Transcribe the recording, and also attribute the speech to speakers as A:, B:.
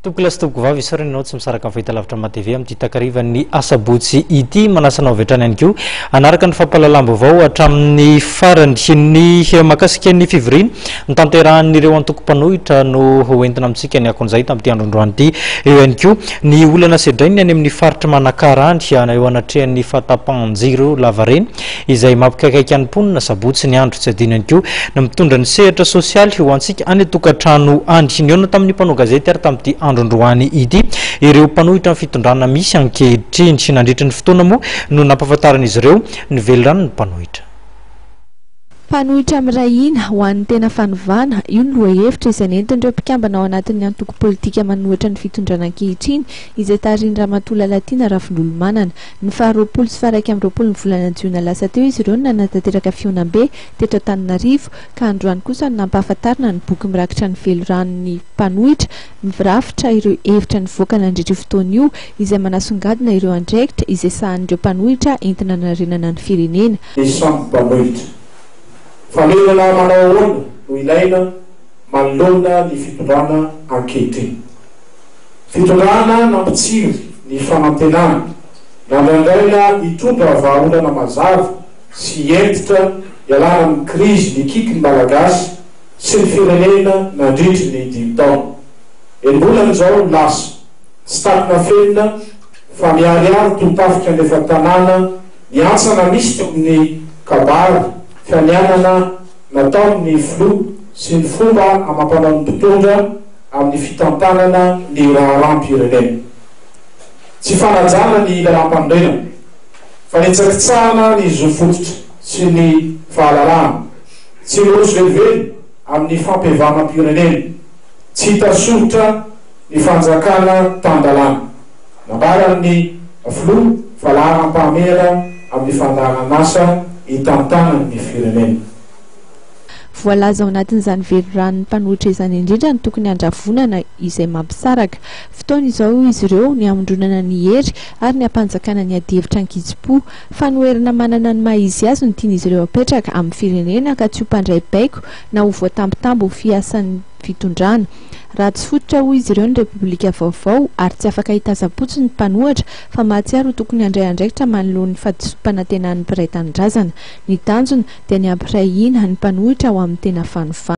A: Tompokolahy sy tompokovavy, isaorana ianao tsy misaraka amin'ny fahitalavitra MATV amin'ity takarivan'ny asabotsy ity. Manasa anao avy hatrany ihany koa hanaraka ny fampahalalam-baovao hatramin'ny farany. Ny mahakasika ny fivoriana notanterahan'ireo antoko mpanohitra no hoentina amintsika ny akon'izay tamin'ity andro androany ity. Eo ihany koa ny olana sedrain'ny any amin'ny faritr'i Manakara any eo anatrehan'ny fahatapahan-jiro lavareny izay mampikaikaika ny mponina sabotsy ny andro. Tsy adino ihany koa ny mitondra ny sehatra sosialy ho antsika any an-tokantrano any. Nihaona tamin'ny mpanao gazety ary tamin'ity andro androany ity ireo mpanohitra ny fitondrana misy ankehitriny. Nandritra ny fotoana moa no nampahafantaran'izy ireo ny veliranon'ny mpanohitra.
B: Mpanohitra miray hina ho an'ny tena fanovana, io ny lohahevitra izay nentin'ireo mpikambana ao anatin'ny antoko politika manohitra ny fitondrana ankehitriny izay tarihin'i Ramatoa Lalatiana Ravololomanana. Ny faha 20 sy faha 21 ny volana jiona lasa teo izy ireo no nanatanteraka fihaonambe teto Antananarivo ka androany kosa no nampahafantarina ny boky mirakitra ny veliranon'ny mpanohitra mirafitra ireo hevitra nivoaka nandritra io fotoana io izay manasongadina ireo andraikitra izay sahanin'ireo mpanohitra entina hanarenana ny firenena.
C: Ny samy mpanohitra. Fanoherana manao ahoana no ilaina manoloana ny fitondrana ankehitriny? Fitondrana nampitsiry ny fanantenana, nandrandraina hitondra vahaolana mazava sy hentitra hialana amin'ny krizy nikiky ny Malagasy sy ny firenena nandritry ny dimy taona. Enim-bolana izao no lasa, tsy takona afenina fa miharihary toy tafika nefa tanàna ny hantsana misy teo amin'ny kabary fianianana nataon'ny filoha sy ny fomba amam-panaon'ny mpitondra amin'ny fitantanana ny raharaham-pirenena. Tsy fanajana ny lalàmpanorenana, fanitsakitsahana ny zo fototra sy ny fahalalahana, tsy miroso velively amin'ny fampihavanam-pirenena, tsy hita soritra ny fanjakana tan-dalàna. Nambaran'ny Filoha fa laharam-pahamehana amin'ny fandaharan'asa hitantanany ny firenena.
B: Voalaza ao anatin'izany veliranon'ny mpanohitra izany indrindra ny tokony handravonana izay mampisaraka. Fotoana izao, hoy izy ireo, ny hamondronana ny hery ary ny hampanjakana ny adihevitra ankitsim-po. Fanoherana manana ny maha izy azy no tian'izy ireo hapetraka amin'ny firenena ka tsy ho mpandray baiko na ho voatambitamby ho fiasan'ny fitondrana. Ratsy fototra, hoy izy ireo, ny Repoblika vaovao ary tsy afaka hitazam-potsiny ny mpanohatra fa mahatsiaro ho tokony handray andraikitra manoloan'ny fahadisoam-panantenan'ny mpiray tanindrazana. Ny tanjona dia ny hampiray hina ny mpanohitra ho amin'ny tena fanovana.